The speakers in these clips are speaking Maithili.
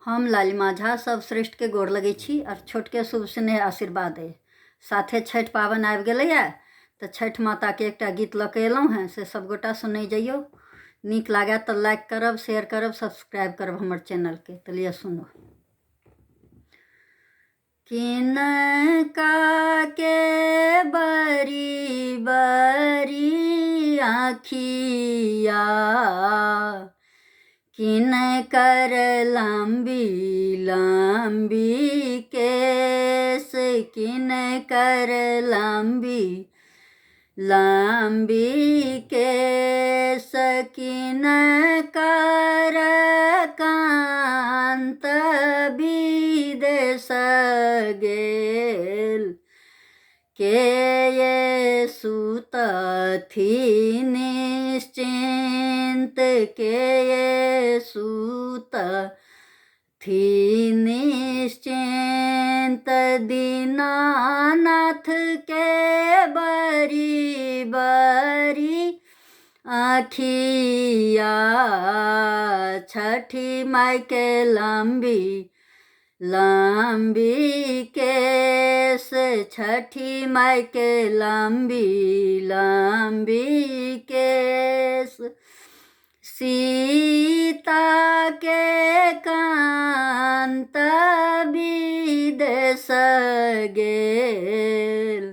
हम लालिमा झा सब श्रेष्ठके गोर लगै छी आओर छोटके शुभ स्नेह आशीर्वाद अइ। साथे छठि पाबनि आबि गेलैए तऽ छठि माताके एकटा गीत लऽ कऽ एलहुँ हेँ, से सबगोटा सुनै जइयौ। नीक लागए तऽ लाइक करब, शेयर करब, सब्सक्राइब करब हमर चैनलके। तऽ लिअ सुनू। किनका के बरी बरी आँखिया, किनकर लम्बी लम्बी केश, किनकर लम्बी लम्बी केश, किनकर कान्त विदेश गेल, के ये सुतथि निश्चिन्त, के ये सुत थी निश्चिन्त, दीनानाथ के बरी बरी आँखिया, छठी माई के लम्बी लम्बी केश, छठी माई के लम्बी लम्बी केश, सीता के कान्त विदेश गेल,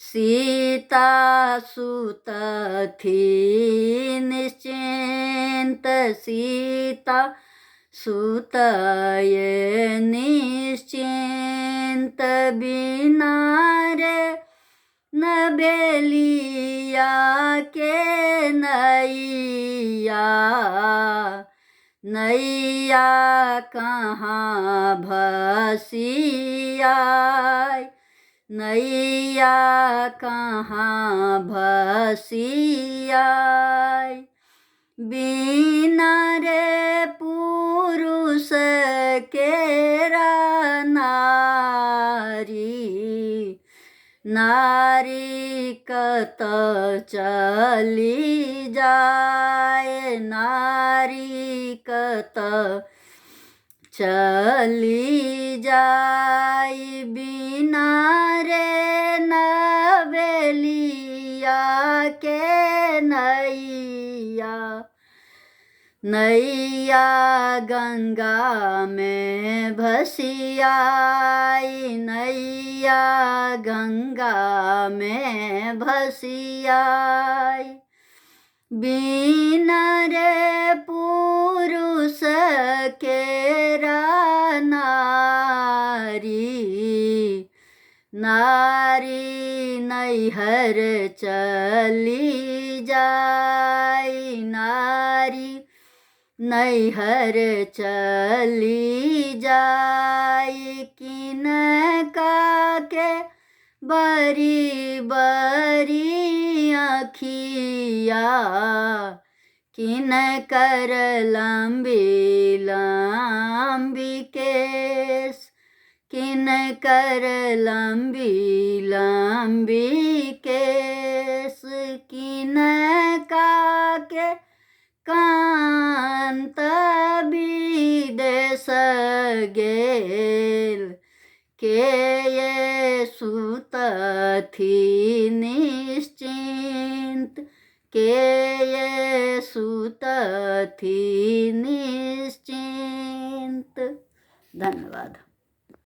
सीता सुतथि निश्चिन्त, सीता सुतय निश्चिन्त, बिना रे नबेलिया के नैया, नैया कहाँ भसियाय, नैया कहाँ भसियाय, बिना रे पुरुष केरा नारी, नारी कत चली जाय, नारी कत चली जाय, बिना रे नवेलिया के नैया, नैया गंगा में भसियाई, नैया गंगा में भसियाई, बिना रे पुरुष केरा नारी, नारी नैहर चली जाय, नारी नैहर चली जाय, किनका के बरी बरी आँखिया, किनकर लम्बी लम्बी केश, किनकर लम्बी लम्बी केश, किनका के कान्त विदेश गेल, के ये सुतथि निश्चिन्त, के ये सुतथि निश्चिन्त। धन्यवाद।